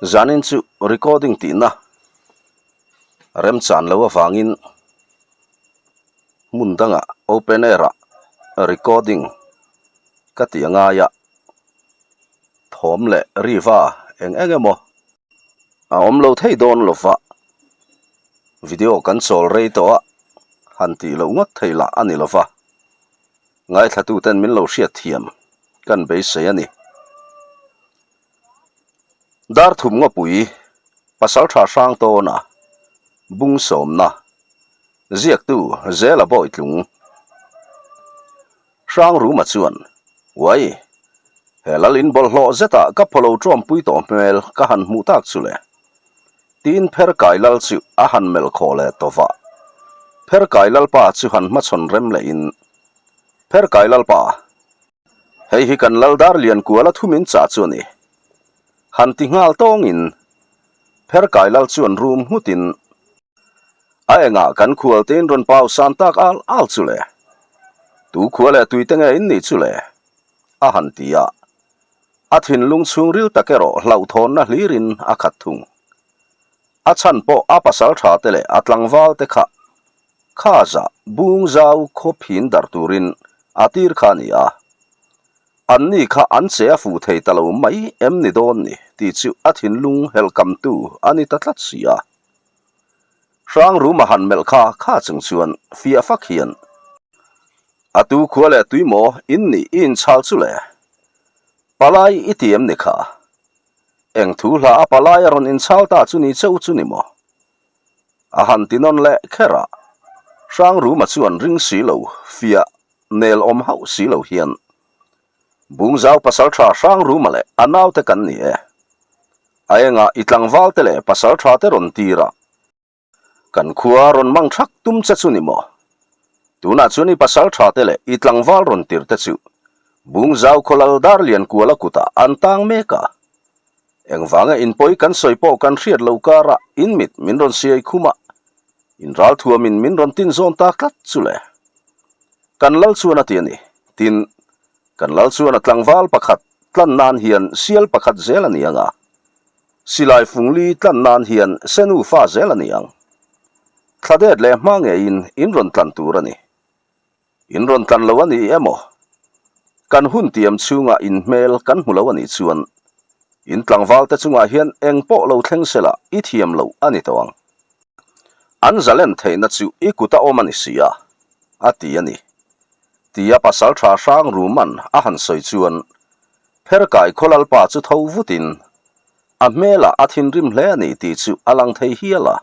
Zanin chu recording tihna remchan lo avangin hmun dangah open air ah recording ka tih a ngai a, thawm leh riva eng eng emaw a awm lo thei dawn lo va, video kan chawl rei tawh a, han tih loh ngawt thei lah a ni lo va. Ngaithlatuten min lo hriat thiam kan beisei a ni. Darthum ngawpui Pasaltha hrang tawna bung sawmna ziaktu Zela Bawitlung Hrang Ruma chuan, Uai, he lal in bawlhhlawh zetah ka phawlo tawmpui tawh hmel ka han hmuh tak chu le. Tiin Pherkai lal chu a han melh khawh leh tawh a. Pherkai lalpa chu han hmachhawn rem lehin, Pherkai lalpa, hei hi kan lal dar lian kuala thu min chah chu a ni. Han ti nghal tawngin Pherkai lal chuan rum nghutin, A engah kan khual tein rawn pau san tak al al chu le? Tu khua leh tui te nge in nih chu le? A han ti a. A thinlung chhungril tak erawh hlauhthawnna hlirin a khat thung. A chhan pawh a pasal tha te leh a tlangval te kha kha zah bung zau khaw phin darh turin a tir kha a ni a. Anni kha an che a fuh thei ta lo mai em ni dawn ni tih chu a thinlung helhkamtu a ni ta tlat si a. Hrang rum a han melh kha kha chung chuan fiah fak hian A tu khua leh tui maw in nih i inchhal chu le? Palai i ti em ni kha? Eng thu hla a palai a rawn inchhal ta chu ni cheu chu ni maw? A han ti nawn leh kher a, Hrang ruma chuan ring si lo, fiah nel awm hauh si lo hian Bungzau pasaltha Hrang ruma leh a naute kan ni e. A engah i tlangvalte leh pasalthate rawn tir a. Kan khua rawn mang thak tum che chu ni maw? Tunah chuan i pasal tha te leh i tlangval rawn tir te chu Bungzau khawlal dar lian kuala kutah an tang mek a. Engvanga inpawi kan sawi pawh kan hriat lo karah in mit min rawn siai khum a, in ralthuamin min rawn tin zawn ta tlat chu le. Kan lal chuan a ti a ni. Tin, kan lal chuan a tlangval pakhat tlan nan hian sial pakhat zel a ni ang a. Silai fungli tlan nan hian senu fa zel a ni ang. Thla det leh hma ngeiin in rawn tlan tur a ni. In rawn tlan lo a ni emaw? Kan hun tiam chhungah in hmel kan hmu lo a nih chuan in tlangvalte chungah hian eng pawh lo thleng sela i thiam loh a ni tawh ang. An zalen theihna chu i kut a awm a ni si a, a ti a ni. Tia pasal tha hrang Ruman a han sawi chuan Pherkai khawlalpa chu tho vutin a hmelah a thinrim hle a ni tih chu a lang thei hial a.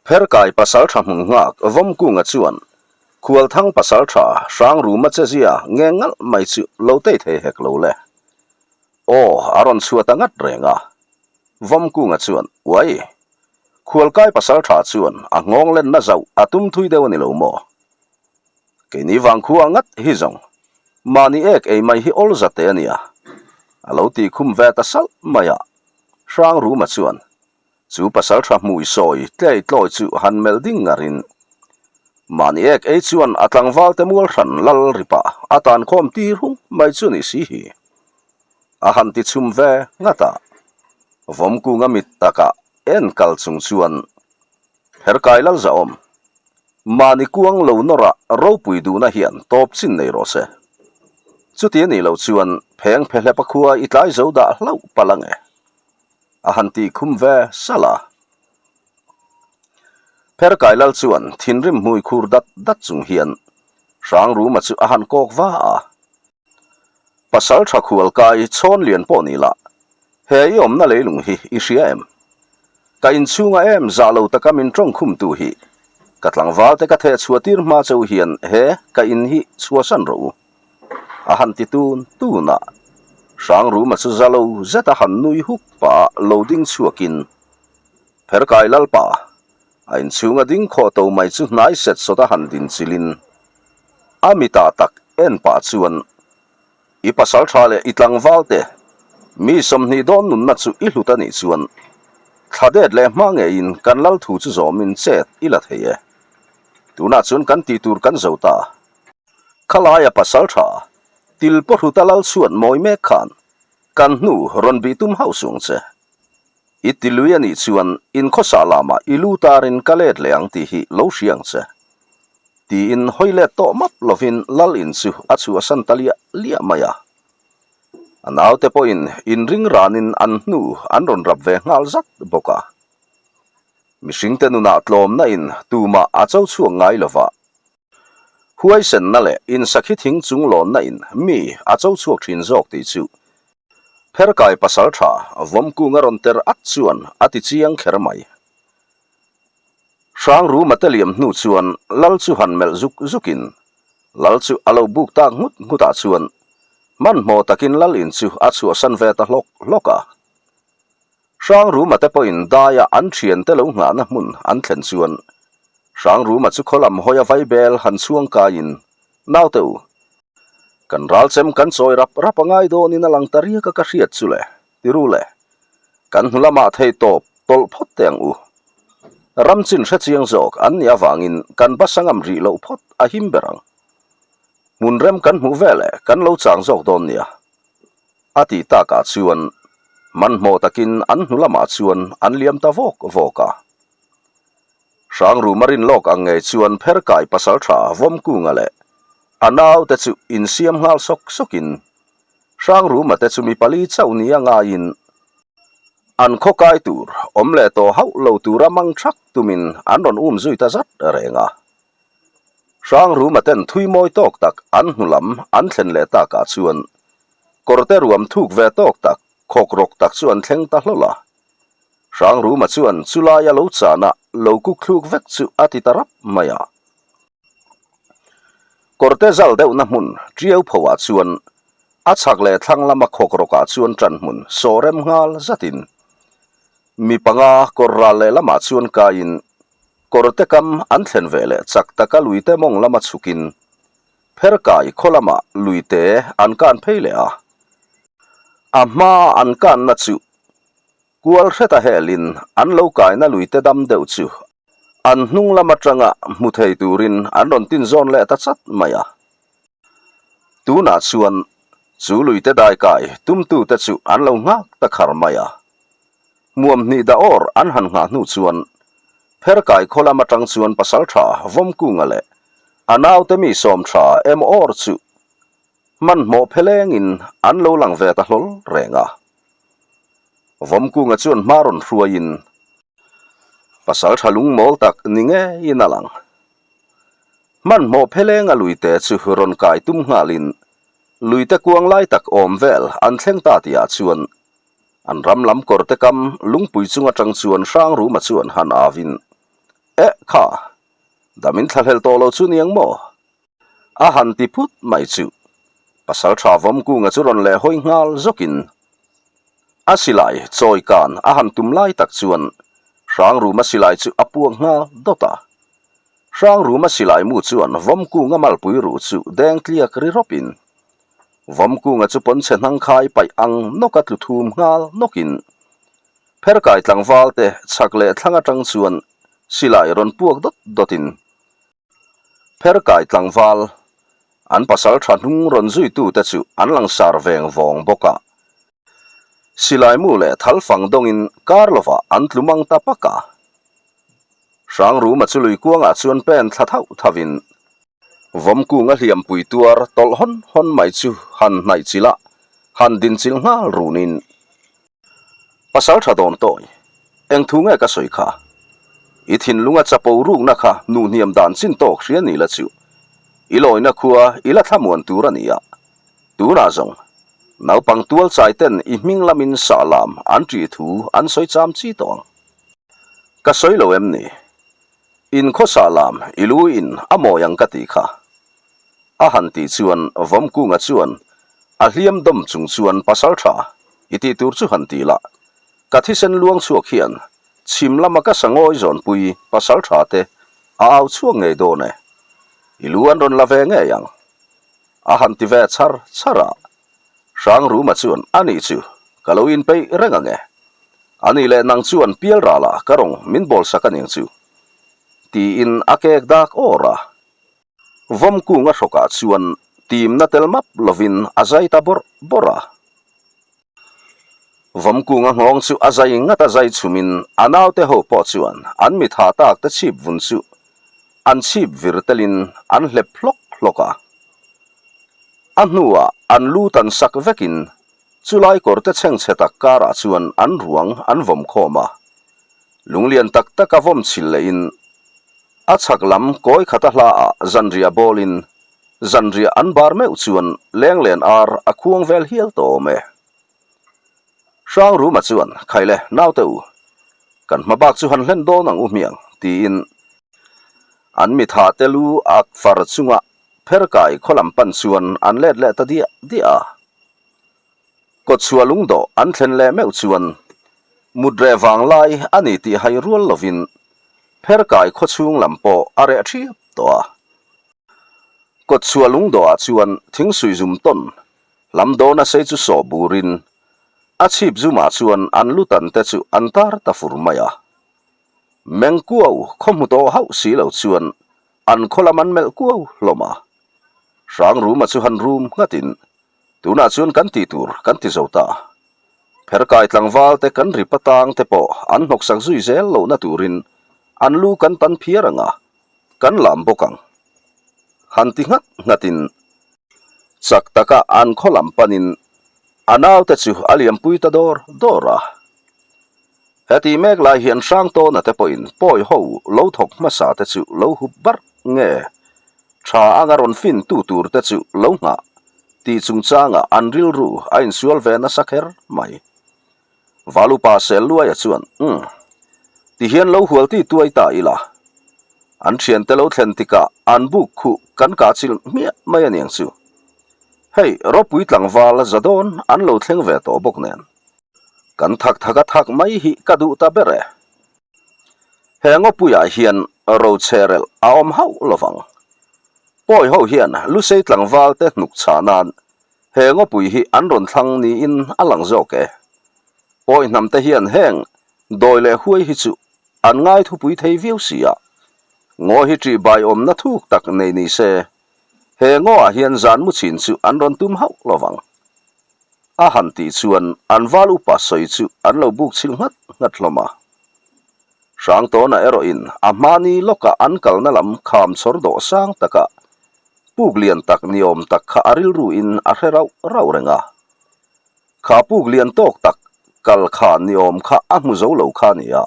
Pherkai pasal tha hmun nghak Vawmkunga chuan Khualthang pasal tha hrang Ruma chezia nge ngalh mai chu lo tei thei hek lo le. Aw, a rawn chhuah ta ngat reng a. Vawmkunga chuan, Uai! Khualkai pasal tha chuan a nghawng lenna zauh a tum thui deuh a ni lo maw? Keini vangkhua ngat hi zawng mahni ek ei mai hi awl zate a nia, a lo ti khum ve ta salh mai a. Hrang Ruma chuan chu pasal tha hmui sawi tlei tlawi chu han melh ding ngarin mahni ek ei chuan a tlangval te mual hran lal ripah a tan khawm tir hung mai chu ni si hi a han ti chhum ve ngat a. Vawmkunga mit takah en kal chung chuan Herkai Lalzahawm Mahni kuang lo nawrah ropui duhna hian tawp chin nei rawh se. Chuti a nih loh chuan pheng phe hlepa khua i tlai zo dah hlauh palh ang e. A han tih khum ve salh a. Pherkai lal chuan thinrim hmui khur dat dat chung hian Hrangruma chu a han kawk va a. Pasal tha khual kai chhawn lian pawh ni lah, he i awmna leilung hi i hria em? Ka inchhunga em zah lo taka min tawng khumtu hi ka tlangval te ka theh chhuah tir hma cheu hian he ka in hi chhuahsan rawh u. A han ti tun tun a, Hrangruma chu za lo zeta han nui huk pah a lo ding chhuakin, Pherkai Lalpa, a inchhunga ding khawh to mai chu hnai set sawt a han din chilin, A mitah tak en pah chuan, I pasal tha leh i tlangval te, mi 20 dawn nunna chu i hlut a nih chuan, thla det leh hma ngeiin kan lal thu chu zawmin chet i la thei e. Tunah chuan kan tih tur kan zo ta. Khalaia pasal tha, til pawhruta lal chhuat mawi mek khan. Kan hnu rawn bih tum hauh suh ang che. I ti lui a nih chuan in khawsa lamah i lu tarin ka let leh ang tih hi lo hria ang che. Tiin hawi let tawh map lovin lal in chu a chhuahsan ta liah liah mai a. A naute pawhin inring ranin an hnu an rawn rap ve nghal zat bawk a. Mihringte nunah tlawmna in tumah a cho chhuak ngai lova. Huaisenna leh insakhi thing chung lawnna in mi a cho chhuak thin zawk tih chu Pherkai pasal tha Vawmkung a rawn ter at chuan a ti chiang kher mai. Hrangruma te liam hnu chuan Lal chu han melh zuk zukin Lal chu a lo buk tak nghut nghutah chuan hmanhmawh takin Lal in chu a chhuahsan ve ta hlawk hlawk a. Hrangruma te pawhin daia an thiante lo nghahna hmun an thlen chuan Hrangruma chu khaw lam hawia vaibel han chhuang kaiin, Naute u, kan ralchem kan chawi rap rap a ngai dawnin a lang ta riak a ka hriat chu le, ti ru le, kan hnu lamah thei tawp tawlh phawt teh ang u. Ram chin hre chiang zawk an nih avangin kan basa ngam rih loh phawt a him ber ang. Hmun rem kan hmuh veleh kan lo chang zawk dawn nia. A tih takah chuan hmanhmawh takin an hnu lamah chuan an liam ta vawk vawk a. Hrangruma rin lawk ang ngei chuan Pherkai pasaltha Vawmkunga leh a naute chu insiam nghal sawk sawkin Hrangruma te chu mi pali chauh nia ngaiin an khawkai tur awm leh tawh hauh lo tura mang thak tumin an rawn um zui ta zat reng a. Hrangruma ten thui mawi tawk tak an hnu lam an thlen leh takah chuan kawrte ruam thuk ve tawk tak khawk rawk tak chu an thleng ta hlawl a. Hrangruma chuan chulaia lo chana lo kuk thluk vek chu a ti ta rap mai a. Kawrte zal deuhna hmun Tiau phoah chuan a chhak leh thlang lama khawk rawkah chuan ṭan hmun saw rem nghal zatin mi panga kawr ral leh lamah chuan kaiin Kawrte kam an thlen ve leh chak taka luite mawng lama chhukin Pherkai khaw lamah luite an kan phei leh a. A hma an kanna chu kual hreta helin an lo kaina luite dam deuh chu an hnung lam atanga hmu thei turin an rawn tin zawn leh ta chat mai a. Tunah chuan chu luite daikai tumtute chu an lo nghak ta khar mai a. Hmuam hnih dah awr an han nghah hnu chuan Pherkai khaw lam atang chuan pasaltha Vawmkunga leh a naute mi sawmtha emaw awr chu hmanhmawh phelengin an lo lang ve ta hlawl reng a. Vawmkunga chuan hma rawn hruaiin pasaltha lungmawl tak ni ngeiin a lang. Hmanhmawh phelenga luite chu rawn kai tum nghalin luite kuang lai tak awm vel an thleng ta tihah chuan An ram lam kawrte kam lungpui chung atang chuan Hrangruma chuan han avin, Eh kha, dam in thlahlel tawh lo chu niang maw? A han ti phut mai chu. Pasal tha Vawmkunga chu rawn leh hawi nghal zawkin a silai chawi kan a han tum lai tak chuan Hrangruma silai chu a puak nghal dawt a. Hrangruma silai mu chuan Vawmkunga malpui ruh chu deng tliak ri rawpin Vawmkunga chu pawnchhe hnang khai paih ang nawka tlu thum nghal nawkin Pherkai tlangval te chhak leh thlang atang chuan silai rawn puak dawt dawtin Pherkai tlangval an pasal tha hnung rawn zuitu te chu an langsar veng vawng bawk a. Silai mu leh thal fang dawngin kar lovah an tlu mang ta pak a. Hrangruma chu lui kuangah chuan pen thla thauh thauhin Vawmkunga hliampui tuar tawlh hawn hawn mai chu han hnaih chilh a, han din chilh nghal runin, Pasal tha dawn tawi, eng thu nge ka sawi kha? I thinlunga chapo rukna kha hnuhhniam dan chin tawk hria ni la chu, i lawina khua i la thlamuan tur a ni a, tunah zawng naupang tual chai ten i hming lamin sah lam an ṭih thu an sawi cham chi tawh ang. Ka sawi lo em ni? In khawsa lam i lu in a mawi ang ka tih kha. A han tih chuan Vawmkunga chuan a hliam dawm chung chuan pasal tha i tih tur chu han ti la, ka thisen luang chhuak hian chhim lama ka sangawi zawnpui pasal tha te a au chhuak ngei dawn e. I lu an rawn la ve ngei ang. A han ti ve char char a. Hrangruma chuan a nih chu ka lo inpeih reng ang e. A ni leh nang chuan pial ralah ka rawng min bawl sak a niang chu, tiin a kek dak awr a. Vawmkung a hrawkah chuan timna tel map lovin a zai ta bawrh bawrh a. Vawmkunga nghawng chu a zai ngat a zai chhumin a naute ho pawh chuan an mi tha tak te chhip vun chu an chhip vir telin an hlep hlawk hlawk a. A hnuah an lu tan sak vekin chulai kawr te chhengchhe tak karah chuan an ruang an vawm khawm a. Lunglian tak taka vawm chhil lehin a chhak lam kawi khata hlaah zanriah bawlin zanriah an bar meuh chuan lenglen ar a khuang vel hial tawh awm e. Hrangruma chuan, Khaile, naute u, kan hma bak chu han hlen dawn ang u hmiang, tiin an mitha te lu ak far chunga pherkai khaw lam pan chuan an let leh ta diah diah a. Kawtchhuah lungdawh an thlen leh meuh chuan mut reh vang lai a ni tih hai rual lovin pherkai khaw chhung lam pawh a reh thiap tawh a. Kawtchhuah lungdawhah chuan thingsuih zum tawn Lam dawna sei chu sawh burin a chhip zumah chuan an lu tan te chu an tar ta fur mai a. Meng kuau khaw hmu tawh hauh si lo chuan an khaw lam an melh kuau hlawm a. Hrang ruma chu han rum nghatin tunah chuan kan tih tur kan ti zo ta. Pherkai tlangval te kan ri patang te pawh an hnawksak zui zel lohna turin an lu kan tan phiar ang a, kan lam bawk ang. Han ti nghat nghatin chak taka an khaw lam panin a naute chu a liampui ta dawr dawr a. Heti mek lai hian Hrangtawna te pawhin pawi ho lo thawk hmasa te chu lo hup barh nge tha anga rawn fin tu tur te chu lo nghah tih chungchangah an rilru a insual ve nasa kher mai. Valupa Selluaia chuan, Umm, tihian lo hual ti tuai ta ila. An thiante lo thlen tikah an buk khuh kan kah chilh hmiah mai a niang chu. Hei, ropui tlangval za dawn an lo thleng ve tawh bawk nen. Kan thak thak a thak mai hi ka duh ta ber e. He ngawpuiah hian rocherelh a awm hauh lovang. Pawi ho hian Lusei tlangval te hnuk chah nan He ngawpui hi an rawn thlang niin a lang zawk e. Pawi hnam te hian heng dawi leh huai hi chu an ngai thupui thei viau si a. Ngaw hi ṭih bai awmna thuk tak nei ni se, he ngawah hian zan mu chin chu an rawn tum hauh lo vang. A han tih chuan an val upa sawi chu an lo buk chhilh nghat nghat hlawm a. Hrangtawna erawhin a hmani lawkah an kalna lam kham chhawr dawh sang takah Puk lian tak ni awm tak kha a rilru in a hre rauh rauh reng a. Kha puk lian tawk tak kal kha ni awm kha a hmu zo lo kha a ni a.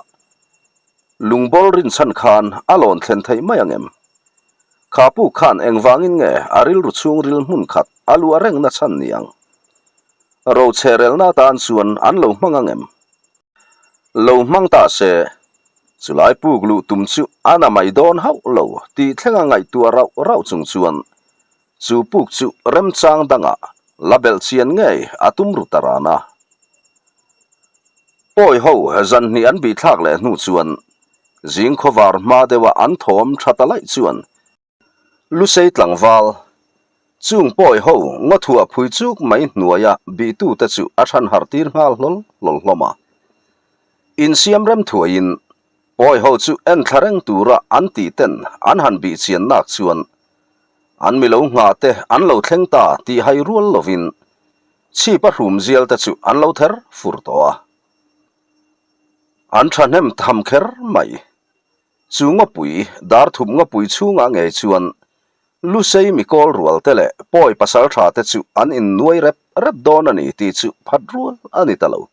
Lungbawl rinchhan khan a lawn thlen theih mai ang em? Kha puk khan engvangin nge a rilru chhungril hmun khat a luah reng na chhan ni ang? Rochherelna atan chuan an lo hmang ang em? Lo hmang ta se, chulai puk luh tum chu a na mai dawn hauh lo tih thlenga ngaihtuah rauh rauh chung chuan chu puk chu remchang dangah la belh chian ngei a tum ru ta ran a. Pawi ho zan hnih an bihthlak leh hnu chuan zing khawvar hma deuha an thawm tha ta laih chuan Lusei tlangval, chung pawi ho ngawthuah phui chuk mai hnuaia bihtute chu a chhan harh tir nghal hlawl hlawl hlawm a. Insiam rem thuaiin pawi ho chu en thla reng tura an tih ten an han bih chian nak chuan an mi lo nghah te an lo thleng ta tih hai rual lovin chhip a hrum zial te chu an lo ther fur tawh a. An thahnem tham kher mai. Chu ngawpui, Darthup ngawpui chhungah ngei chuan Lusei mikawl rual te leh pawi pasal tha te chu an innuai rep rep dawn a ni tih chu phat rual a ni ta lo.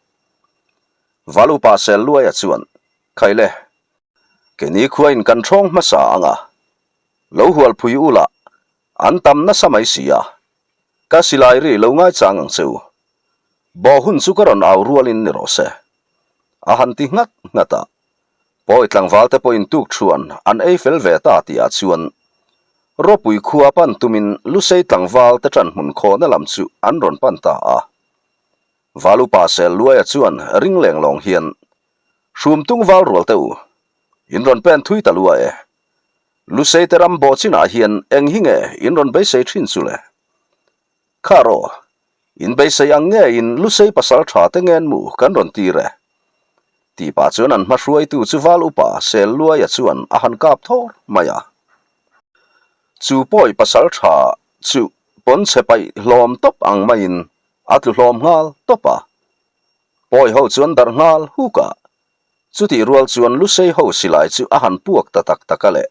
Valupa Selluaia chuan, Khaile, keini khuain kan ṭhawng hmasa ang a, lo hualphui ula, an tam nasa mai si a, ka silai ri lo ngaichang ang che u. Bawh hun chu ka rawn au rualin ni rawh se. A han ti nghat nghat a. Pawi tlangval te pawhin tuk thuan an ei fel ve ta tihah chuan Ropui khua pan tumin Lusei tlangval te ṭan hmun khawhna lam chu an rawn pan ta a. Valupa Selluaia chuan ring leng lawng hian, Hrumtung val rual te u, in rawn pen thui ta lua e. Lusei te ram bawh chinah hian eng hi nge in rawn beisei ṭhin chu le? Kha rawh, in beisei ang nge in Lusei pasal tha te ngen mu kan rawn tir e? Tih pah chuan an hma hruaitu chu val upa Selluaia chuan a han kap thawr mai a. Chu pawi pasal tha chu pawn chhe paih hlawm tawp ang maiin a tlu hlawm nghal tawp a. Pawi ho chu an darh nghal huk a, chutih rual chuan Lusei ho silai chu a han puak ta tak tak a le.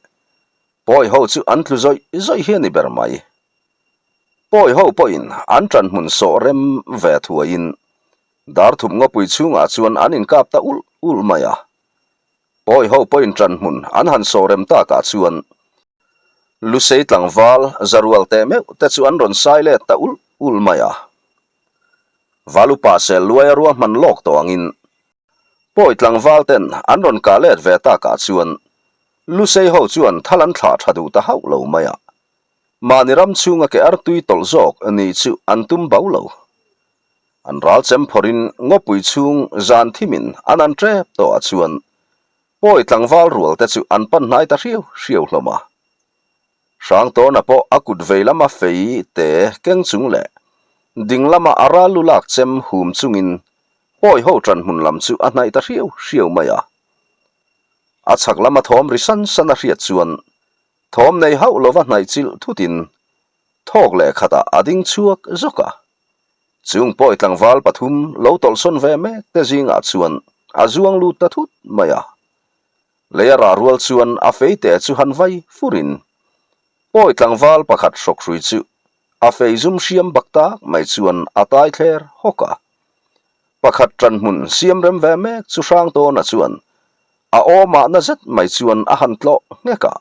Pawi ho chu an tlu zawih zawih hi a ni ber mai. Pawi ho pawhin an ṭan hmun sawh rem ve thuaiin Darthup ngawpui chhungah chuan an inkap ta ulh ulh mai a. Pawi ho pawhin ṭan hmun an han sawh rem takah chuan Lusei tlangval zarual teh meuh te chu an rawn sai let ta ulh ulh mai a. Valupa sel luai a ruahman lawk tawh angin Pawi tlangval ten an rawn kah let ve takah chuan Lusei ho chuan thal an thlah tha duh ta hauh lo mai a. Mahni ram chhunga ke artui tawlh zawk nih chu an tum bo lo. An ral chem phawrhin ngawpui chhung zan thimin an an tep tawh ah chuan Pawi tlangval rual te chu an pan hnai ta hriau hriau hlawm a. Hrangtawna pawh a kut vei lama fei te keng chung leh ding lama a ral lu lak chem hum chungin Pawi ho ṭan hmun lam chu a hnaih ta hriau hriau mai a. A chhak lama thawm ri san san a hriat chuan thawm nei hauh lova hnaih chilh thutin thawk leh khatah a ding chhuak zawk a. Chung pawi tlangval pathum lo tawlhsawn ve mek te zingah chuan a zuang lut ta thut mai a. Lei a rah rual chuan a fei te chu han vai furin pawi tlangval pakhat hrawkhrui chu a fei zum hriam bak tak mai chuan a tai thler hawk a. Pakhat ṭan hmun siam rem ve mek chu Hrangtawna chuan a awmah na zet mai chuan a han tlawh nghek a.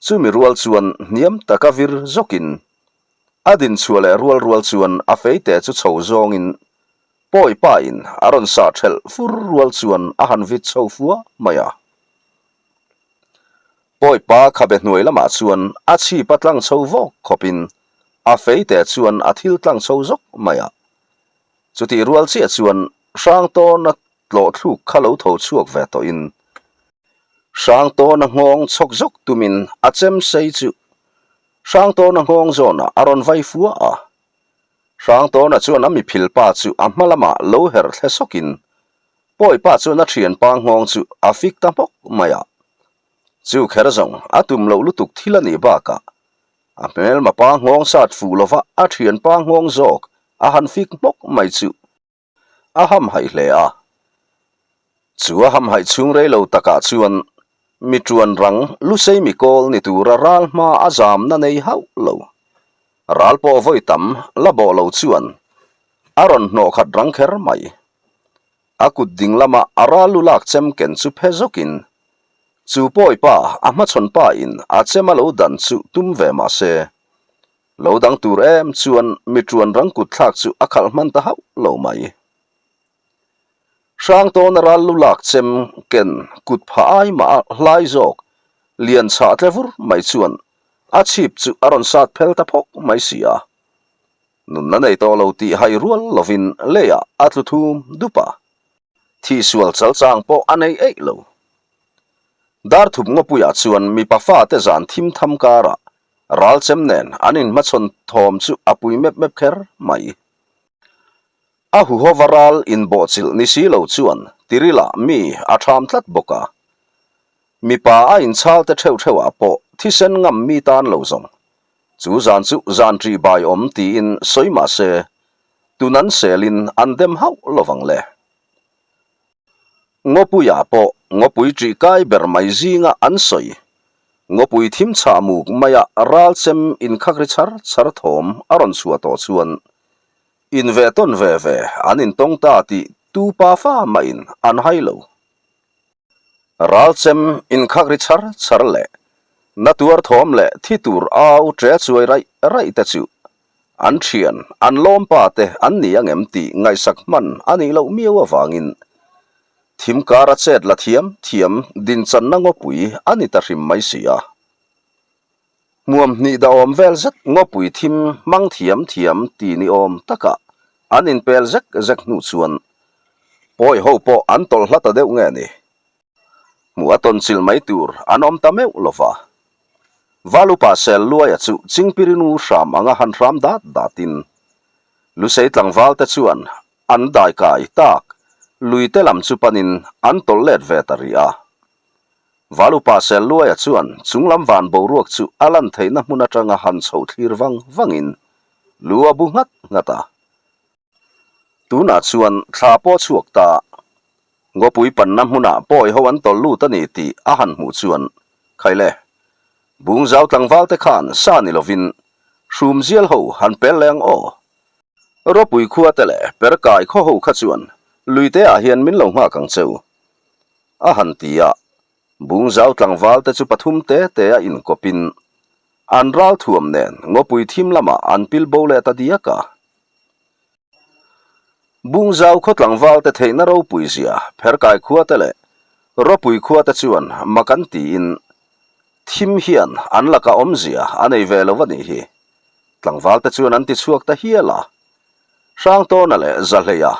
Chumi rual chuan hniam taka vir zawkin a din chhuah leh rual rual chuan a feite chu chho zawngin pawi pain a rawn sah ṭhelh fur rual chuan a han vit chho fua mai a. Pawi pa khabe hnuai lamah chuan a chhip a tlang chho vawk khawpin a feite chuan a thil tlang chho zawk mai a. Chutih rual chiah chuan Hrangtawna tlawh thluk kha lo tho chhuak ve tawhin Hrangtawna nghawng chhawk zawk tumin a chem sei chu Hrangtawna nghawng zawnah a rawn vai fua a. Hrangtawna chuan a miphil pa chu a hma lamah lo herh thle sawkin Pawi pa chuan a thianpa nghawng chu a fik ta hmawk mai a. Chu kher zawng a tum loh lutuk thil a nih bakah a hmelma pa nghawng sat fuh lova a thianpa nghawng zawk a han fik hmawk mai chu a hamhaih hle a. Chu a hamhaih chhung rei lo takah chuan mi tuan rang Lusei mikawl ni tura ral hma a zamna nei hauh lo. Ral pawh vawi tam la bawh lo chuan a rawn hnawh khat rang kher mai. A kut ding lama a ral lu lak chem ken chu phe zawkin chu pawi pa a hmachhawn pa in a chem a lo dan chu tum ve mah se Lo dang tur em chuan mi tuan rang kut thlak chu a khalh hman ta hauh lo mai. Hrangtawna ral lu lak chem ken kut phah ai mah a hlai zawk lian chhah tle vur mai chuan a chhip chu a rawn sat phel ta phawk mai si a. Nunna nei tawh lo tih hai rual lovin leiah a tlu thum dup a. Thihsual chal chang pawh a nei eih lo. Darthup ngawpuiah chuan mipa fate zan thim tham karah Ral chem nen an inhmachhawn thawm chu a pui mep mep kher mai. A huhova ral inbawhchilh ni si lo chuan Tirila mi a ṭham tlat bawk a. Mipa a inchhal te ṭheuh ṭheuhah pawh thisen ngam mi tan lo zawng. Chu zan chu zan ṭih bai awm tiin sawi mah se, tun an selin an dem hauh lovang le. Ngawpuiah pawh ngawpui ṭih kai ber mai zinga an sawi. Ngawpui thim chhah muk maia ral chem inkhak ri chhar chhar thawm a rawn chhuah tawh chuan in ve tawn ve ve an intawng ta tih tu pa fa mahin an hai lo. Ral chem inkhak ri chhar chhar leh na tuar thawm leh thi tur au ṭe chuai raih raih te chu An thian, an lawmpa te an ni angem tih ngaihsak hman a nih loh miau avangin thim kara chet la thiam thiam dinchanna ngawpui a ni ta hrim mai si a. Hmuam hnih dahawm vel zet ngawpui thim hmang thiam thiam ti ni awm takah an inpel zek zek hnu chuan pawi ho pawh an tawlh hla ta deuh nge ni. Hmuh a tawn chilh mai tur an awm ta meuh lova. Valupa sel luaia chu Chingpirinu hram anga han hram dat datin Lusei tlangval te chuan an daikai tak lui te lam chu panin an tawlh let ve ta rih a. Valupa sel luaia chuan chunglam van boruak chu a lan theihna hmun atanga han chho thlir vang vangin lu a bu nghat nghat a. Tunah chuan thla pawh chhuak ta. Ngawpui panna hmunah pawi ho an tawlh lut a ni tih a han hmuh chuan, Khaile, Bungzau tlangval te khan sa ni lovin hrumzial ho han pel leh ang aw. Ropui khua te leh Perkai khaw ho kha chuan luite ah hian min lo nghak ang cheu. A han ti a, Bungzau tlangval te chu pathum te te a inkawpin an ral thuam nen ngawpui thim lamah an pil bo leh ta diak a. Bungzau khaw tlangval te theihna ropui zia Pherkai khua te leh Ropui khua te chuan mak an tiin thim hian an laka awmzia a nei ve lo a nih hi. Tlangval te chuan an ti chhuak ta hial a. Hrangtawna leh Zahleia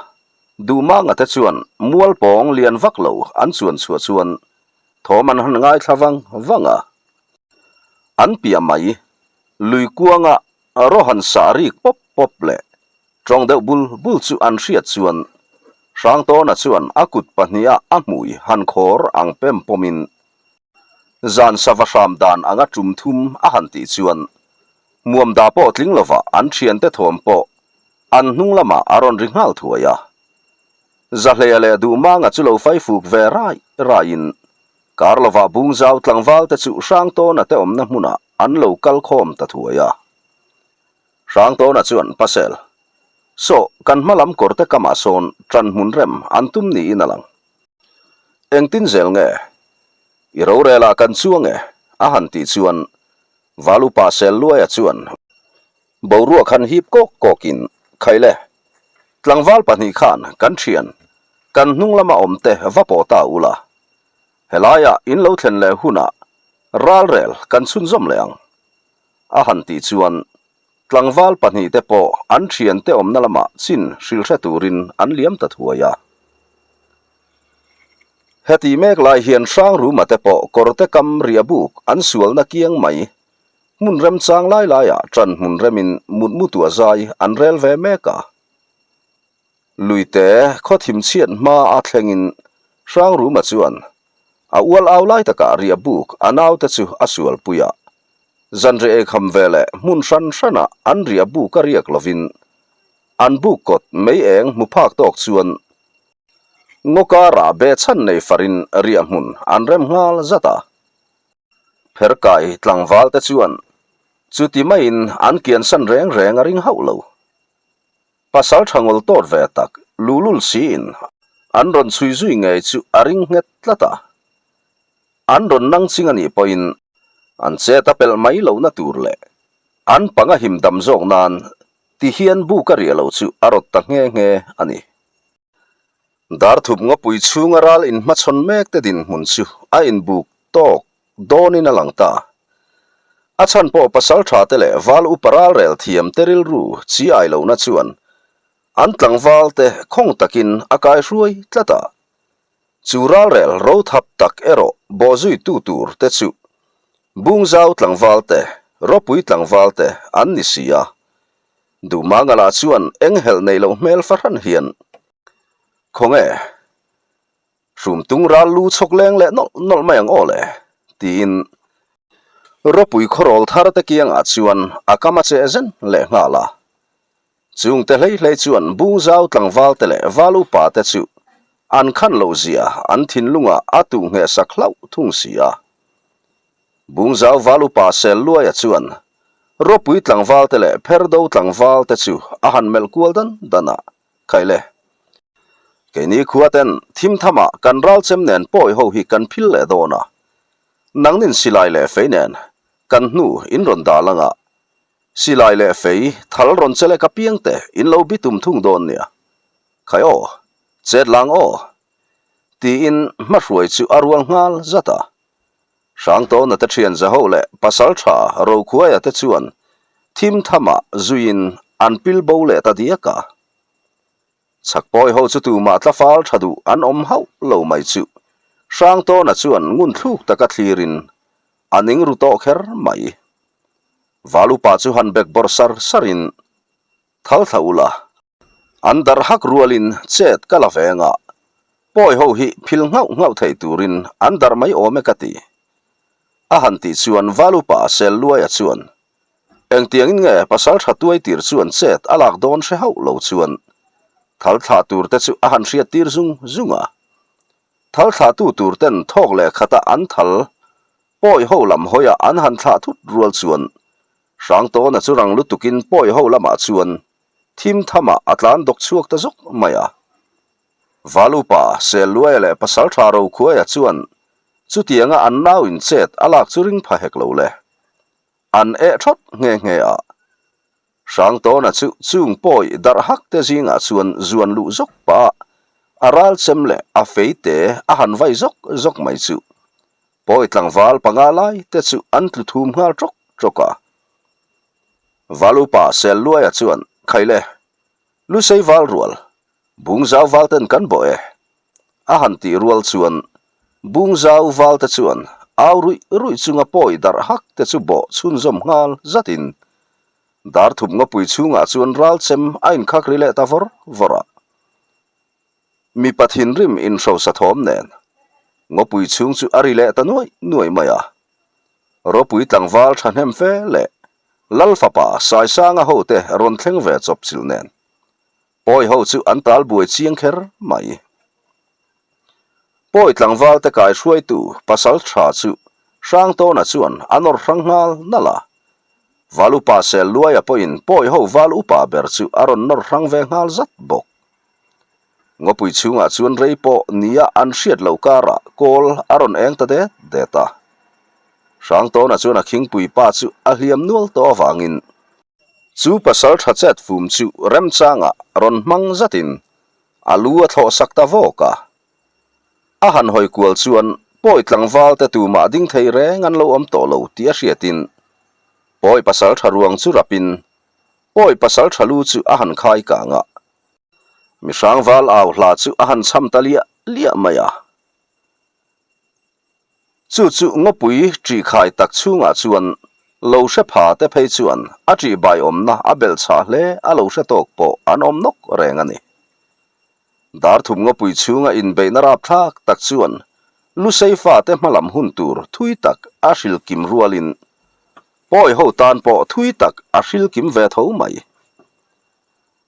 Duhmanga te chuan mual pawng lian vak lo an chuan chhuah chuan thawm an han ngaithla vang vang a. An piah mai lui kuanga raw han sah rik pawp pawp leh tawng deuh bul bul chu an hriat chuan Hrangtawna chuan a kut pahniha a hmui han khawr ang pem pawmin zan sava hram dan anga tum thum a han tih chuan Muamda pawh tling lova an thiante thawm pawh an hnung lamah a rawn ri nghal thuai a. Zahleia leh Duhmanga chu lo faifuk ve rai raiin kar lovah Bungzau tlangval te chu Hrangtawna te awmna hmunah an lo kal khawm ta thuai a. Hrangtawna chuan Pasel, Saw, kan hma lam kawrte kamah sawn ṭan hmun rem an tum niin a lang. Engtin zel nge? I rorelah kan chuang e, a han tih chuan Valupa Selluaia chuan boruak han hip kawk kawkin, Khaile, tlangval pahnih khan kan thian, kan hnung lama awmte va pawh ta ula, helaiah in lo thlen leh hunah ralrel kan chhunzawm leh ang, a han tih chuan tlangval pahnihte pawh an thiante awmna lamah chin hrilhre turin an liam ta thuai a. Heti mek lai hian Hrangruma te pawh kawrte kam riah buk an sualna kiang mai. Hmun remchang lai laiah ṭan hmun remin mutmu tuah zai an rel ve mek a. Luite khaw thim chhiat hma a thlengin Hrangruma chuan a ual au lai takah riah buk a naute chu a sualpui a. Zanriah eikham veleh hmun hran hranah an riah buk a riak lovin an buk kawt mei eng hmu phak tawk chuan Ngaw karah behchhan nei farin riah hmun an rem nghal zat a. Pherkai tlangval te chuan chuti maiin an kiansan reng reng a ring hauh lo. Pasal tha ngawl tawt ve tak luhlul siin an rawn chhui zui ngei chu a ring nghet tlat a. An rawn nang ching a nih pawhin an chet a pelh mai lohna tur leh an panga him dam zawk nan ti hian buk a riah lo chu a rawt ta nghe nghe a ni. Darthup ngawpui chhunga ral inhmachhawn mek te dinhmun chu a inbuk tawk dawnin a lang ta. A chhan pawh pasal tha te leh val upa ral rel thiam te rilru chi ai lohna chuan an tlangval te khawng takin a kai hruai tlat a. Chu ralrel rothap tak erawh bawhzuitu tur te chu Bungzau tlangval te, Ropui tlangval te an ni si a. Duhmangala chuan eng helh nei loh hmel fahran hian, Khawnge, Hrumtung ral lu chhawk leng leh nawlh nawlh mai ang aw le, tiin Ropui khawrawl thar te kiangah chuan a kam a cheh zen leh nghal a. Chungte hlei hlei chuan Bungzau tlangval te leh Val upa te chu an khan loh zia an thinlungah a tuh ngheh sak hlauh thung si a. Bungzau Val upa Selluaia chuan Ropui tlangval te leh Pherdo tlangval te chu a han melh kual dan dan a, Khaile, keini khua ten thim thamah kan ralchem nen pawi ho hi kan phil leh dawn a, nangnin silai leh fei nen kan hnu in rawn dal anga silai leh fei thal rawn chelek apiang te in lo bitum thung dawn nia. Khai aw, chet lang aw, tiin hmahruai chu a rual nghal zat a. Hrangtawna te thian Zaho leh Pasaltha Rokhuaia te chuan thim thamah zuiin an pil bo leh ta diak a. Chhakpawi ho chu tumah tlafal tha duh an awm hauh lo mai chu Hrangtawna chuan ngun thluk taka thlirin a ning ru tawh kher mai. Valupa chu han bek bawrh sar sarin Thal thla ula, an darh hak rualin chet ka la veng a, pawi ho hi phil nghauh nghauh thei turin an darh mai awm e ka ti. A han tih chuan Valupa Selluaia chuan, Engtiangin nge pasal tha tuai tir chuan chet a lak dawn hre hauh lo chuan? Thal thlah tur te chu a han hriat tir zung zung a. Thal thlahtu tur ten thawk leh khata an thal pawi ho lam hawia an han thlah thut rual chuan Hrangtawna chu rang lutukin pawi ho lamah chuan thim thamah a tlan dawk chhuak ta zawk mai a. Valupa, Selluaia leh Pasaltha Rokhuaia chuan chutianga an nau in chet a lak chu ring pha hek lo le. An eh thawt nghe nghe a. Hrangtawna chu chung pawi darh hak te zingah chuan zuan luh zawk pah a ral chem leh a fei te a han vai zawk zawk mai chu pawi tlangval panga lai te chu an tlu thum nghal tawk tawk a. Valupa Selluaia chuan, Khaile, Lusei val rual, Bungzau val ten kan bawh e. A han tih rual chuan Bungzau val te chuan au ruih ruih chunga pawi darh hak te chu bawh chhunzawm nghal zatin dar thup ngawpui chhungah chuan ral chem a inkhak ri leh ta vawr vawr a. Mipa thinrim inhrosa thawm nen ngawpui chhung chu a ri leh ta nuai nuai mai a. Ropui tlangval thahnem fe leh Lal fapa Saisanga hote rawn thleng ve chawp chilh nen Pawi ho chu an tal buai chiang kher mai. Pawi tlangval te kai hruaitu pasal tha chu Hrangtawna chuan a nawr hrang nghal nalh a. Val upa sel luaia pawhin pawi ho val upa ber chu a rawn nawr hrang ve nghal zat bawk. Ngawpui chhungah chuan rei pawh nia an hriat loh karah kawl a rawn eng ta det det a. Hrangtawna chuan a khingpui pa chu a hliam nual tawh avangin Chu pasal tha chet fum chu remchangah rawn hmang zatin a lu a thlawh sak ta vawk a. A han hawi kual chuan pawi tlangval te tumah ding thei reng an lo awm tawh lo tih a hriatin pawi pasal tha ruang chu rapin pawi pasal tha lu chu a han khai kang a. Mihrangval au hla chu a han cham ta liah liah mai a. Chu chu ngawpui ṭihkhai tak chhungah chuan lo hre pha te phei chuan a ṭihbai awmna a belh chhah hle a lo hre tawk pawh an awm nawk reng a ni. Darthum ngawpui chhunga inbeihna rapthlak tak chuan Lusei fate hmalam hun tur thui tak a hril kim rualin pawi ho tan pawh thui tak a hril kim ve tho mai.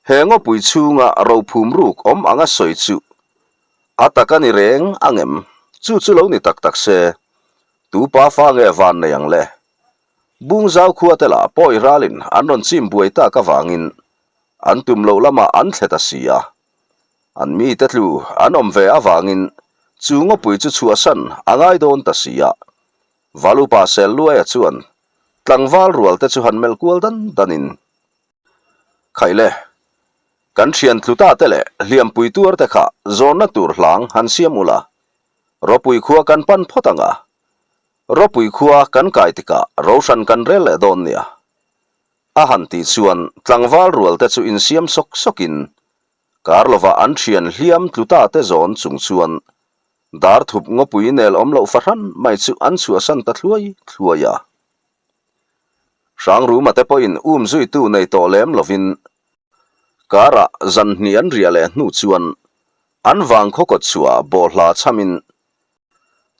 He ngawpui chhunga rophum ruk awm anga sawi chu A tak a ni reng ang em? Chu chu lo ni tak tak se, tu pa fa nge van nei ang le? Bungzau khua te lah pawi ralin an rawn chim buai tak avangin an tum loh lamah an thlet a si a. An mite tlu an awm ve avangin chu ngawpui chu chhuahsan a ngai dawn ta si a. Valupa Selluaia chuan tlangval rual te chu han melh kual dan danin, Khaile, kan thian tluta te leh hliampui tuar te kha zawnna tur hlang han siam ula, ropui khua kan pan phawt ang a, ropui khua kan kai tikah rohran kan rel leh dawn nia. A han tih chuan tlangval rual te chu insiam sawk sawkin kar lovah an thian hliam tluta te zawn chung chuan dar thup ngawpui nel awm loh fahran mai chu an chhuahsan ta thluai thluai a. Hrangruma te pawhin um zuitu nei tawh lem lovin karah zan hnih an riah leh hnu chuan an vang khaw kawt chhuah bawhhla chhamin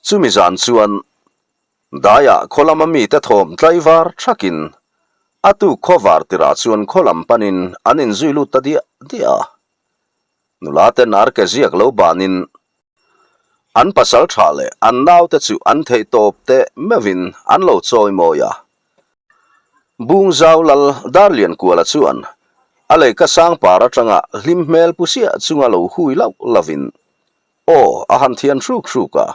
chumi zan chuan daiah khaw lama mite thawm tlaivar thakin a tuk khaw var tirah chuan khaw lam panin an inzui lut ta diah diah a. Nula ten arke ziak lo banin An pasal tha leh an naute chu an theih tawp teh meuhin an lo chawi mawi a. Bungzau lal Darliankuala chuan a leika sangpar atanga hlim hmel pu siah chunga lo hui lauh lovin aw a han thian hruk hruk a.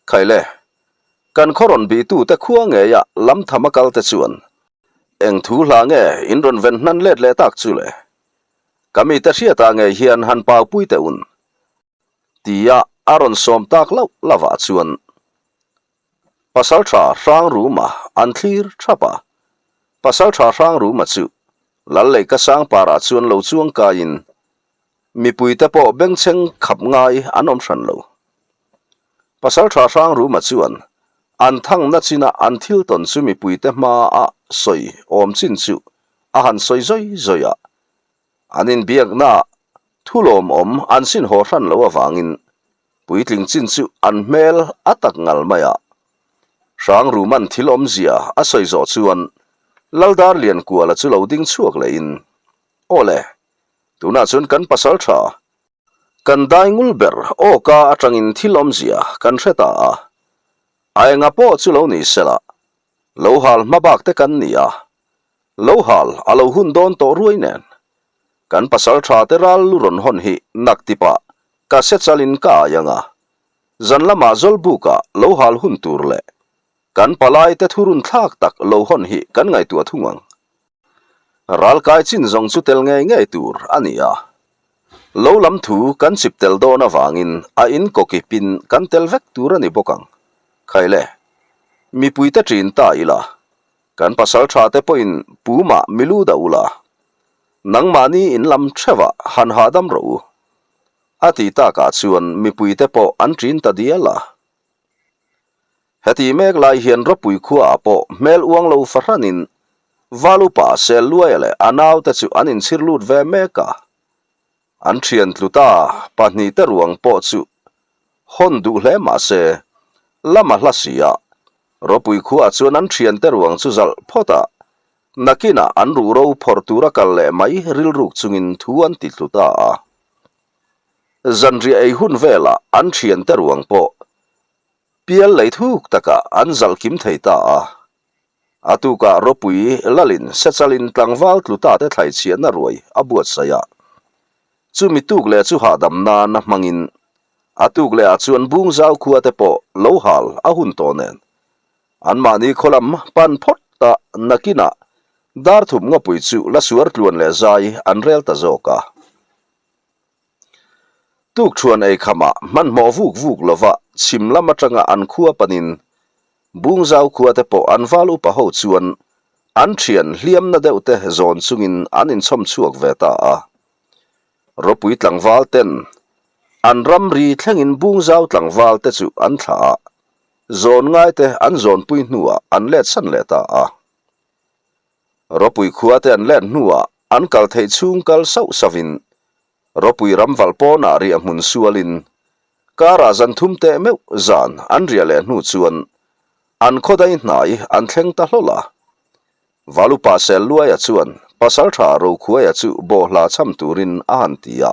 Khaile, kan khaw rawn bihtute khua ngeia lam tham a kal te chuan eng thu hla nge in rawn ven hnan let leh tak chu le? Ka mite hriatah ngei hian han paupui teh un. Tia a rawn sawm tak loh lovah chuan Pasaltha Hrangruma an thlir thap a. Pasaltha Hrangruma chu Lal Leika Sangparah chuan lo chuang kaiin mipuite pawh bengchheng khap ngai an awm hran lo. Pasaltha Hrangruma chuan an thangna china an thil tawn chu mipuite hmaah sawi awm chin chu a han sawi zawi zawi a. An inbiaknaah thu lawmawm an sin haw hran lo avangin puitling chin chu an hmel a tak ngal mai a. Hrangruman thil awmzia a sawi zawh chuan Laldar Liankuala chu lo ding chhuak lehin, Aw le, Tunah chuan kan pasal tha, kan dai ngul ber awka atangin thil awmzia kan hre ta a. A enga pawh chu lo ni sela, lo hal hma bak te kan ni a, lo hal a lo hun dawn tawh ruai nen. Kan pasal tha te ral lu rawn hawn hi nak tipah ka se chalin ka ai ang a, zan lamah Zawlbukah lo hal hun tur leh kan palai te thurun thlak tak lo hawn hi kan ngaihtuah thung ang. Ralkai chin zawng chu tel ngei ngei tur a ni a. Lo lam thu kan chip tel dawn avangin a in kawki pin kan tel vek tur a ni bawk ang. Khaile, mipuite ṭin ta ila, kan pasal ṭha te pawhin pumah milu dah ula, nangmahni in lam ṭheuhah han hahdam rawh u. A ti takah chuan mipuite pawh an ṭin ta dial a. Heti mek lai hian ropui khuaah pawh hmel uang lo fahranin Valupa Selluaia leh a naute chu an inchhir lut ve mek a. An thian tluta pahnihte ruang pawh chu hawn duh hle mah se, lama hla si a, ropui khuaah chuan an thiante ruang chu zalh phawt a, nakinah an ruhro phawrh tura kal leh mai rilruk chungin thu an ti tlu ta a. Zanriah ei hun velah an thiante ruang pawh Pial lei thuk takah an zalh kim thei ta a. A tukah ropui lalin sechalin tlangval tlu ta te thlaichhiahna ruai a buatsaih a. Chumi tuk leh chu hahdam nan a hmangin a tuk leh ah chuan Bungzau khua te pawh lo hal a hun tawh nen anmahni khaw lam pan phawt ta nakinah Darthup ngawpui chu la suar tluan leh zai an rel ta zawk a. Tukṭhuan ei khamah hmanhmawh vuk vuk lova chhim lam aṭanga an khua panin Bungzau khua te pawh an val upa ho chuan an ṭhian hliamna deuh te zawn chungin an inchhawm chhuak ve ta a. Ropui tlangval ten an ramri thlengin Bungzau tlangval te chu an thlah a, zawn ngai te an zawnpui hnuah an let san leh ta a. Ropui khua te an let hnuah an kal theih chhung kal sauh sauhin Ropui ram valh pawnah riah hmun sualin karah zan thum teh meuh zan an riah leh hnu chuan an khawdai hnai an thleng ta hlawlh a. Valupa Selluaia chuan Pasaltha Rokhuaia chu bawhhla chham turin a han ti a.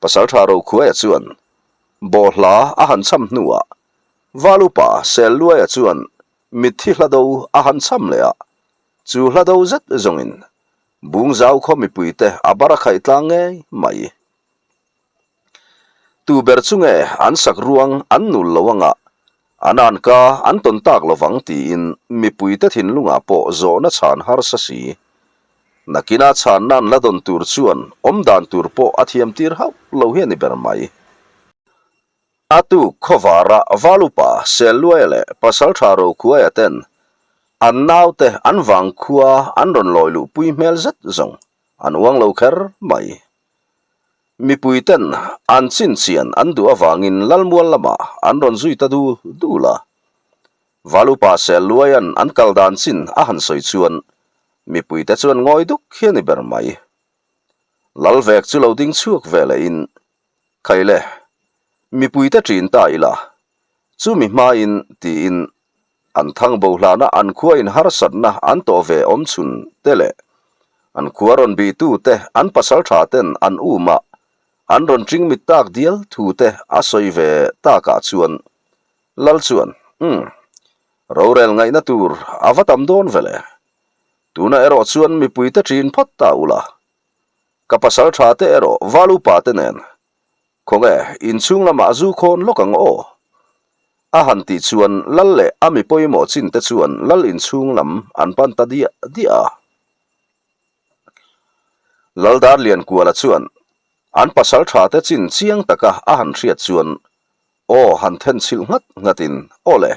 Pasaltha Rokhuaia chuan bawhhla a han chham hnuah Valupa Selluaia chuan Mitthi hlado a han chham leh a, chu hlado zet zawngin Bungzau khaw mipuite a bar a khaih tlang ngei mai. Tu ber chu nge an sak ruang an nul lo anga, an anka an tawn tak lovang tiin mipuite thinlungah pawh zawhna chhan harsa si. Nakina chhanna an la dawn tur chuan awmdan tur pawh a thiam tir hauh lo hi a ni ber mai. A tuk khawvara Valupa, Selluaia leh Pasaltha Rokhuaia ten an naute an vangkhua an rawn lawi luhpui hmel zet zawng an uang lo kher mai. Mipui ten an chinchian an duh avangin Lalmual lamah an rawn zui ta dul dul a. Valupa Selluaia'n an kal dan chin a han sawi chuan mipuite chuan ngawi duk hi a ni ber mai. Lalvek chu lo ding chhuak ve lehin Khaile, mipuite ṭin ta ila, chumi hmain tiin an thang bo hlana an khua in harsatna an tawh ve awm chhun te leh an khua rawn bihtu te an pasal ṭha ten an um a, an rawn ṭing mit tak dial thu te a sawi ve takah chuan Lal chuan, Umm, rorel ngaihna tur a va tam dawn ve le. Tunah erawh chuan mipuite ṭin phawt ta ula, Ka pasal tha te erawh val upa te nen khawnge inchhung lamah zu khawn lawk ang aw? A han tih chuan lal leh a mi pawimawh chin te chuan lal inchhung lam an pan ta diah diah a. Lal Darliankuala chuan an pasal tha te chin chiang taka a han hriat chuan aw han then chhilh nghat nghatin aw le,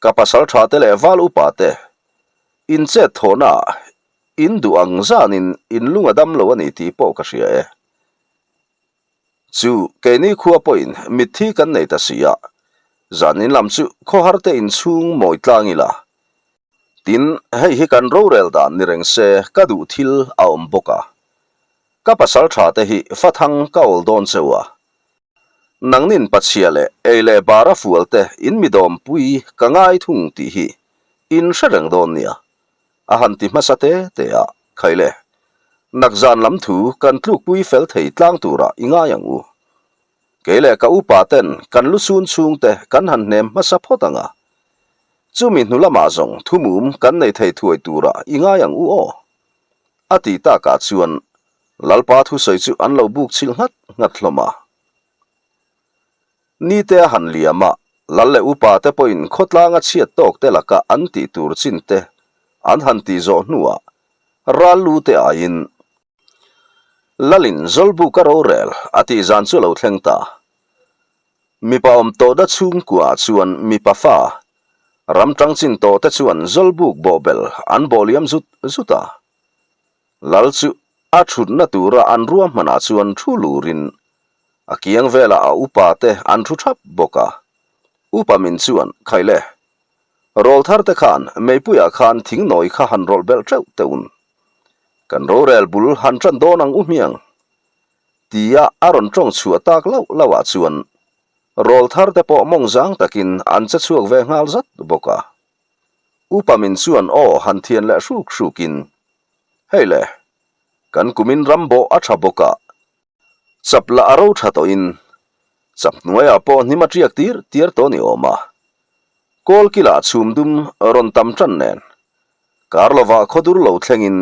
ka pasal tha te leh val upa te inchet thawhnaah In duh ang zanin in lung a dam lo a ni tih pawh ka hria e. Chu keini khua pawhin mitthi kan nei ta si a, zanin lam chu khawhar te inchhung mawi tlang ila. Tin, hei hi kan rorel dan ni reng se ka duh thil a awm bawk a. Ka pasal tha te hi fathang ka awl dawn cheu a. Nangnin pachhia leh ei leh bara fual te in mi dawmpui ka ngai thung tih hi in hre reng dawn nia. A han ti hmasa te te a, Khaile. Nakzan lam thu kan tlukpui fel thei tlang turah i ngai ang u. Kei leh ka upa ten kan lusun chhungte kan han hnem hmasa phawt ang a. Chumi hnu lamah zawng thumum kan nei thei thuai turah i ngai ang u aw. A ti takah chuan Lalpa thusawi chu an lo buk chhilh nghat nghat hlawm a. Nite a han liam a, Lal leh upa te pawhin khawtlanga chhiat tawk te laka an tih tur chin te an han tih zawh hnuah ral lu te aiin Lalin Zawlbuk a rorel a tih zan chu a lo thleng ta. Mipa awm tawhna chhungkuaah chuan mipa fa ram tang chin tawh te chuan Zawlbuk bawhbel an bawh liam zut zut a. Lal chu a thutna tura an ruahmanah chuan thu lurin a kiang velah a upa te an thu thap bawk a. Upa min chuan, Khaile, rawl thar te khan meipuiah khan thing nawi kha han rawlh belh teuh teh un. Kan rorel bul han tan dawn ang u hmiang. Tia a rawn tawng chhuah tak lauh lauhah chuan rawl thar te pawh mawng zang takin an che chhuak ve nghal zat bawk a. Upa min chuan aw han thian leh hruk hrukin, Hei le, kan kumin ram bawh a tha bawk a, chap lah a ro tha tawhin chap hnuaiah pawh hnim a tiak tir tiar tawh ni awm a. Kawl kilah chhum dum rawn tam tan nen, kar lovah khawdur lo thlengin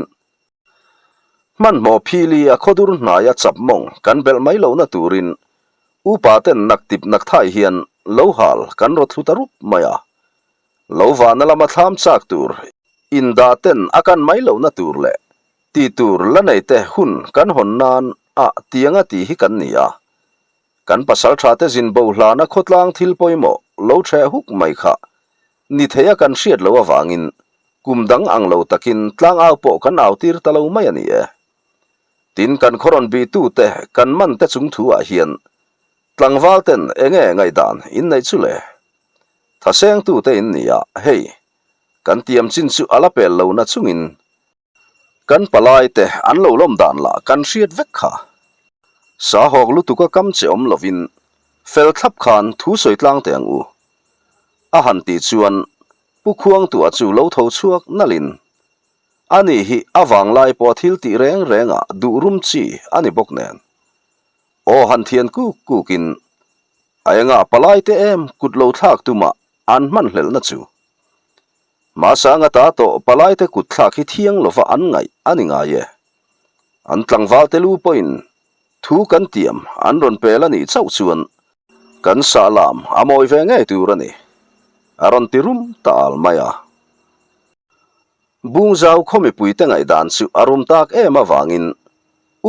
Hmanhmawh phili a khawdur hnaia chap mawng kan belh mai lohna turin upa ten nak tip nak thai hian lo hal kan rawt thlu ta rup mai a. Lo vahna lama thlam chak tur indah ten a kan mai lohna tur leh ti tur la nei te hun kan hawn nan a tianga ti hi kan ni a. Kan pasal tha te zin bo hlana khawtlang thil pawimawh lo ṭheh huk mai kha ni thei a kan hriat loh avangin kum dang ang lo takin tlangau pawh kan au tir ta lo mai a ni e. Tin kan khaw rawn bih tu te kan man te chung thu ah hian tlangval ten enge ngaihdan in neih chu le? Thaseng tu te in ni a, hei kan tiam chin chu a la pel lo na chungin Kan palai te an lo lawm dan lah kan hriat vek kha. Sa hawk lutuk a kam che awm lovin fel thlap khan thu sawi tlang teh ang u. A han tih chuan Pu Khuangtuah chu lo tho chhuak nalhin ani hi a vanglai pawh thil tih reng rengah duh rum chi a ni bawk nen. Aw han thian kuk kukin a engah palai te em kut lo thlak tumah an hmanhlelhna chu. Hmasanga ta tawh palaite kut thlak hi thiang lova an ngaih a ni ngai e. An tlangvalte lu pawhin thu kan tiam an rawn pel a nih chauh chuan kan sah lam a mawi ve ngei tur a ni, a rawn ti rum ta al mai a. Bungzau khaw mipuite ngaihdan chu a rum tak em avangin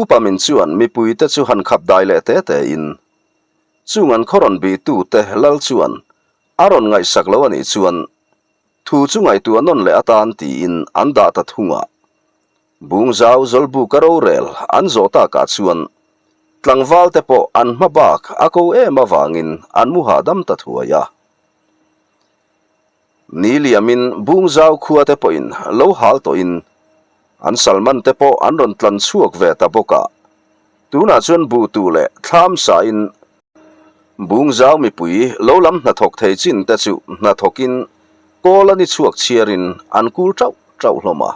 Upa min chuan mipuite chu han khap dai leh te tein chung an khaw rawn bihtute lal chuan A rawn ngaihsak lo a nih chuan thu chu ngaihtuah nawn leh atan tiin an dah ta thung a. Bungzau Zawlbuka rorel an zawh takah chuan tlangval te pawh an hma bak a ko em avangin an mu hahdam ta thuai a. Ni liamin Bungzau khua te pawhin lo hal tawhin an salman te pawh an rawn tlan chhuak ve ta bawk a. Tunah chuan buhtu leh thlam sain Bungzau mipui lo lam hnathawk thei chin te chu hnathawkin kawl a ni chhuak chhiarin an kul tauh tauh hlawm a.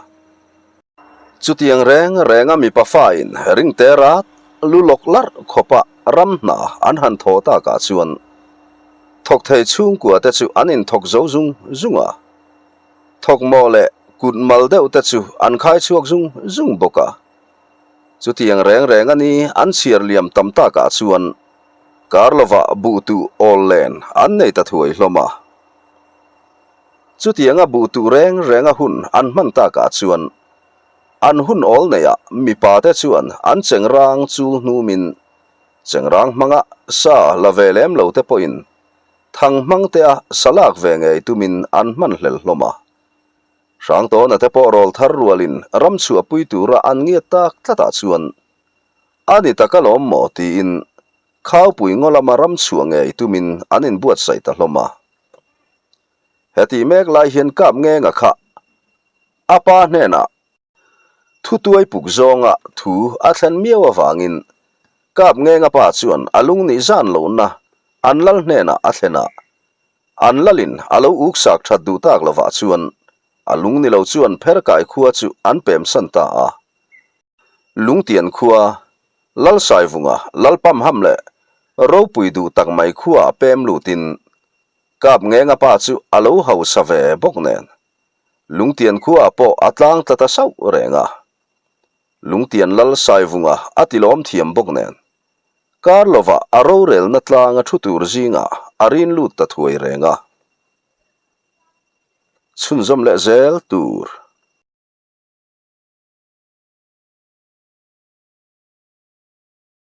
Chutiang reng renga mipa fain ringte rat lu lawk larh khawpa ram hna an han thaw takah chuan thawk thei chhungkua te chu an inthawk zo zung zung a, thawkmawh leh kut mal deuh te chu an khai chhuak zung zung bawk a. Chutiang reng reng a ni an chhiar liam tam takah chuan kar lovah buhtuh awl len an nei ta thuai hlawm a. Chutianga buhtuh reng renga hun an hman takah chuan an hun awl neihah mipa te chuan an chengrang chul hnumin chengrang hmanga sa la ve lem lo te pawhin thang hmang tea sa lak ve ngei tumin an hman hlel hlawm a. Hrangtawna te pawh rawl thar rualin ram chhuahpui tura an ngiat tak tlatah chuan a ni tak alawm maw tiin Khaupui ngaw lama ram chhuah ngei tumin an inbuatsaih ta hlawm a. Hetih mek lai hian kap ngenga kha a pa hnenah thutuai puk zawnga thu a thlen miau avangin kap ngenga pa chuan a lung nih zan lohna an lal hnenah a thlen a. An lalin a lo uksak that duh tak lovah chuan a lung ni lo chuan Pherkai khua chu an pemsan ta a. Lungtian khua, Lalsaivunga Lalpamham leh ropui duh tak mai khuaah pem lutin Kapngenga pa chu a lo hausa ve bawk nen Lungtian khuaah pawh a tlang tla ta sauh reng a. Lungtian Lalsaivunga a tilawm thiam bawk nen kar lovah a rorelna tlanga thu tur zingah a rin lut ta thuai reng a. Chhunzawm leh zel tur.